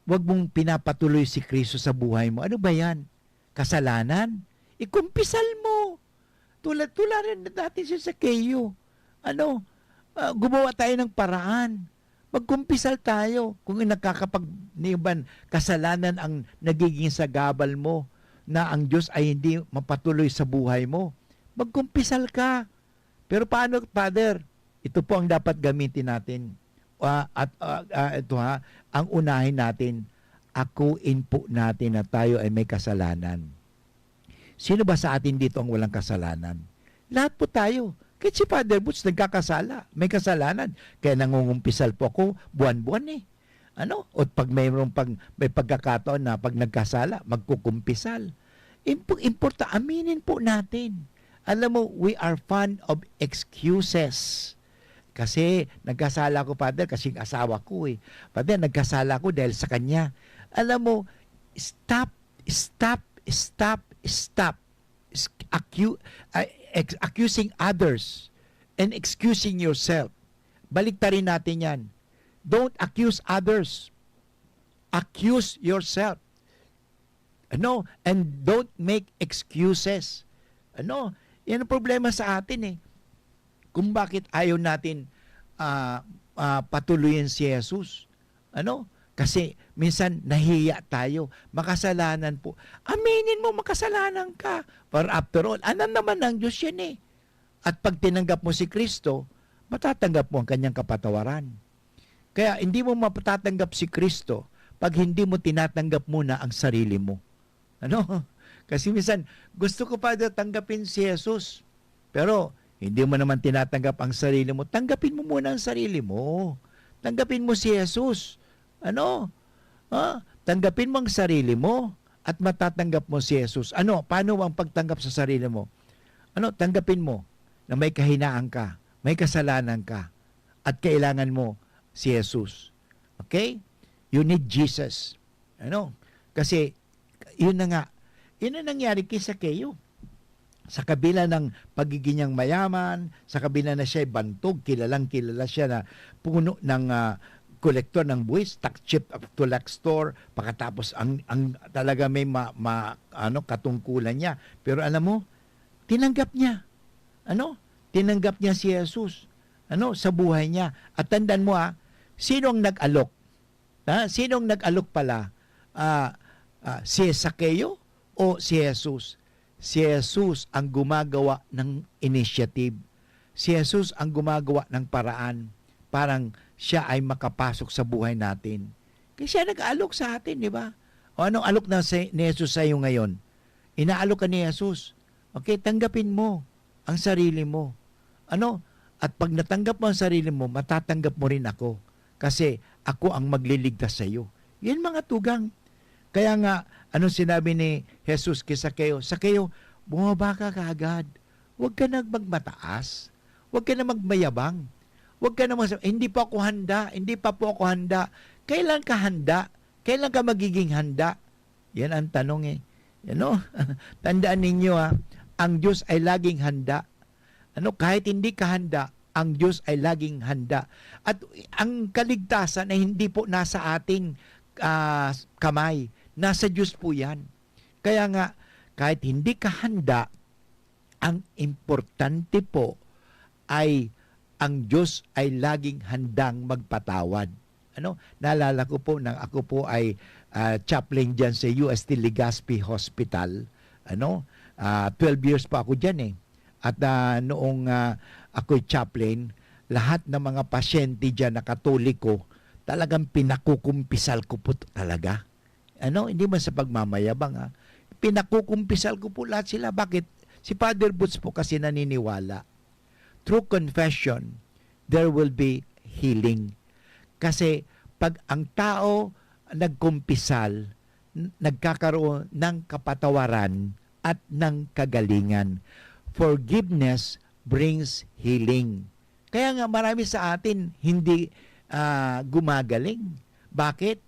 wag mong pinapatuloy si Kristo sa buhay mo? Ano ba yan? Kasalanan? Ikumpisal mo. Tulad, tulad rin natin si Zaqueo. Ano? Ah, gumawa tayo ng paraan. Magkumpisal tayo. Kung nakakapag-, niban kasalanan ang nagiging sagabal mo, na ang Diyos ay hindi mapatuloy sa buhay mo, magkumpisal ka. Pero paano, Father? Ito po ang dapat gamitin natin. Ah, at, ah, ah, ito ha, ang unahin natin, akuin po natin na tayo ay may kasalanan. Sino ba sa atin dito ang walang kasalanan? Lahat po tayo. Kahit si Father Butch nagkakasala, may kasalanan. Kaya nangungumpisal po ako, buwan-buwan eh. Ano? O pag mayroong pag, may pagkakataon na pag nagkasala, magkukumpisal. Impo-, importa-, aminin po natin. Alam mo, we are fond of excuses. Kasi nagkasala ako, Father, kasi yung asawa ko eh. Father, nagkasala ako dahil sa kanya. Alam mo, stop, stop, stop, stop. Is-, acu-, ah, ex-, accusing others and excusing yourself. Baliktarin natin yan. Don't accuse others. Accuse yourself. Ano? And don't make excuses. Ano? Yan ang problema sa atin eh. Kung bakit ayaw natin, ah, ah, patuloyin si Jesus. Ano? Kasi minsan nahiya tayo. Makasalanan po. Aminin mo, makasalanan ka. For after all, anak naman ng Diyos yan eh. At pag tinanggap mo si Kristo, matatanggap mo ang kanyang kapatawaran. Kaya hindi mo matatanggap si Kristo pag hindi mo tinatanggap muna ang sarili mo. Ano? Kasi minsan, "Gusto ko, Father, tanggapin si Jesus." Pero hindi mo naman tinatanggap ang sarili mo. Tanggapin mo muna ang sarili mo. Tanggapin mo si Jesus. Ano? Ha? Tanggapin mo ang sarili mo at matatanggap mo si Jesus. Ano? Paano ang pagtanggap sa sarili mo? Ano? Tanggapin mo na may kahinaan ka, may kasalanan ka, at kailangan mo si Jesus. Okay? You need Jesus. Ano? Kasi, yun na nga. Yun ang nangyari kay Zaqueo. Sa kabila ng pagiging niyang mayaman, sa kabila na siya'y bantog, kilalang-kilala siya na puno ng, ah, kolektor ng buwis, tax chief of collector, pagkatapos ang, ang talaga may ma-, ma-, ano, katungkulan niya. Pero alam mo, tinanggap niya. Ano? Tinanggap niya si Jesus. Ano? Sa buhay niya. At tandaan mo, ah, sino ang nag-alok? Ha? Sino ang nag-alok pala? Ah, ah, si Zaqueo o si Jesus? Si Jesus ang gumagawa ng initiative. Si Jesus ang gumagawa ng paraan parang siya ay makapasok sa buhay natin. Kaya siya nag-aalok sa atin, di ba? O anong alok na si, ni Jesus sa'yo ngayon? Inaalok ka ni Jesus. Okay, tanggapin mo ang sarili mo. Ano? At pag natanggap mo ang sarili mo, matatanggap mo rin ako. Kasi ako ang magliligtas sa'yo. Yan mga tugang. Kaya nga, anong sinabi ni Jesus kay Sakeo? "Sakeo, bumaba ka kaagad. Huwag ka nang magmataas. Huwag ka na magmayabang. Huwag ka na mas-, hindi pa ako handa. Hindi pa po ako handa." Kailan ka handa? Kailan ka magiging handa? Yan ang tanong eh. Ano? Tandaan ninyo ha, ang Diyos ay laging handa. Ano? Kahit hindi ka handa, ang Diyos ay laging handa. At ang kaligtasan ay hindi po nasa ating ah, kamay. Nasa Diyos po yan. Kaya nga, kahit hindi ka handa, ang importante po ay ang Diyos ay laging handang magpatawad. Ano? Naalala ko po nang ako po ay ah, chaplain dyan sa U S T Legazpi Hospital. Ano? Ah, twelve years pa ako dyan eh. At ah, noong ah, ako'y chaplain, lahat ng mga pasyente dyan na Katoliko, talagang pinakukumpisal ko po t- talaga. Ano, hindi man sa pagmamayabang ha. Pinakukumpisal ko po lahat sila. Bakit? Si Father Boots po kasi naniniwala. Through confession, there will be healing. Kasi pag ang tao nagkumpisal, n- nagkakaroon ng kapatawaran at ng kagalingan. Forgiveness brings healing. Kaya nga marami sa atin hindi ah, gumagaling. Bakit?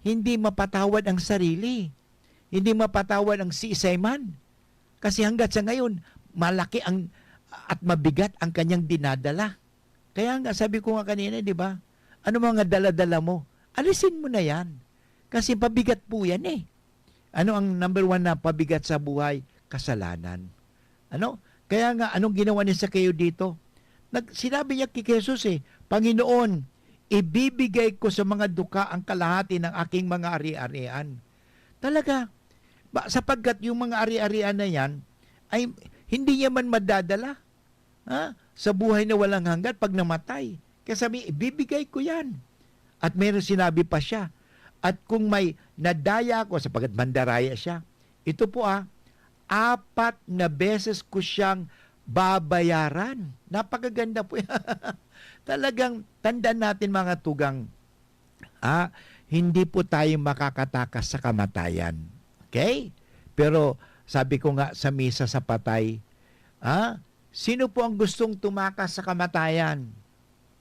Hindi mapatawad ang sarili. Hindi mapatawad ang siisay man. Kasi hanggat sa ngayon, malaki ang at mabigat ang kanyang dinadala. Kaya nga, sabi ko nga kanina, di ba? Ano mga dala-dala mo? Alisin mo na yan. Kasi pabigat po yan eh. Ano ang number one na pabigat sa buhay? Kasalanan. Ano? Kaya nga, anong ginawa ni Sakeo dito? Nag, sinabi niya kay Jesus eh, "Panginoon, ibibigay ko sa mga duka ang kalahati ng aking mga ari-arian." Talaga, ba, sapagkat yung mga ari-arian na yan ay hindi niya man madadala ha? Sa buhay na walang hanggan pag namatay. Kaya sabi, "Ibibigay ko yan." At meron sinabi pa siya, "At kung may nadaya ako," sapagkat mandaraya siya, ito po ah, "apat na beses ko siyang babayaran." Napakaganda po yan. Talagang tandaan natin mga tugang, ah, hindi po tayo makakatakas sa kamatayan. Okay? Pero sabi ko nga sa misa sa patay, ah, sino po ang gustong tumakas sa kamatayan?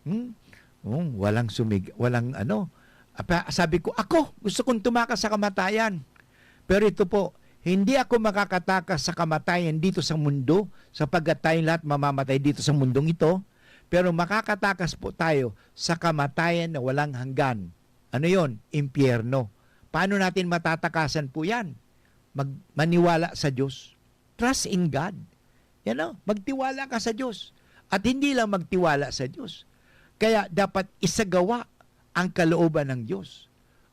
Hmm? Oh, walang sumig-, walang ano. Apa, sabi ko, "Ako, gusto kong tumakas sa kamatayan." Pero ito po, hindi ako makakatakas sa kamatayan dito sa mundo, sapagkat tayong lahat mamamatay dito sa mundong ito, pero makakatakas po tayo sa kamatayan na walang hanggan. Ano yon? Impyerno. Paano natin matatakasan po yan? Mag-, maniwala sa Diyos. Trust in God. Yan o, magtiwala ka sa Diyos. At hindi lang magtiwala sa Diyos. Kaya dapat isagawa ang kalooban ng Diyos.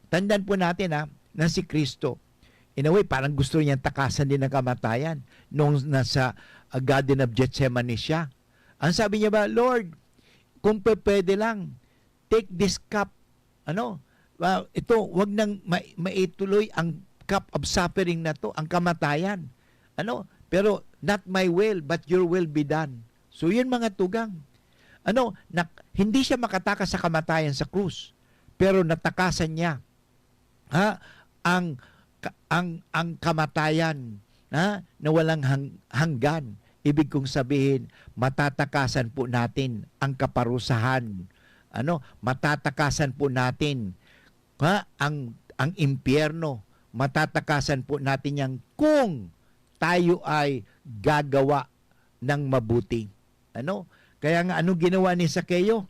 Tandaan po natin ha, na si Kristo, in a way, parang gusto niyang takasan din ang kamatayan nung nasa ah, Garden of Gethsemane siya. Ang sabi niya ba, "Lord, kung pe- pwede lang, take this cup." Ano? Ah, ito, wag nang ma- maituloy ang cup of suffering na to, ang kamatayan. Ano? Pero, "Not my will, but your will be done." So, yun mga tugang. Ano? Nak- hindi siya makatakas sa kamatayan sa krus, pero natakasan niya ha, ang ka- ang ang kamatayan ha, na walang hang- hanggan. Ibig kong sabihin, matatakasan po natin ang kaparusahan. Ano, matatakasan po natin ha, ang ang impyerno. Matatakasan po natin yan kung tayo ay gagawa ng mabuti. Ano? Kaya nga, ano ginawa ni Sakeo?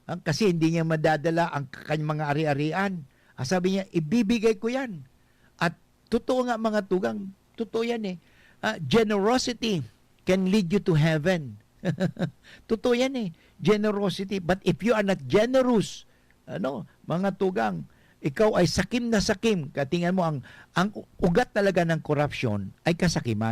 Ah, kasi hindi niya madadala ang kanyang mga ari-arian. Ang sabi niya, "Ibibigay ko yan." At totoo nga, mga tugang, totoo yan eh. Ah, generosity can lead you to heaven. Totoo yan eh. Generosity. But if you are not generous, ano, mga tugang, ikaw ay sakim na sakim. Katingan mo, ang, ang ugat talaga ng korupsyon ay kasakiman.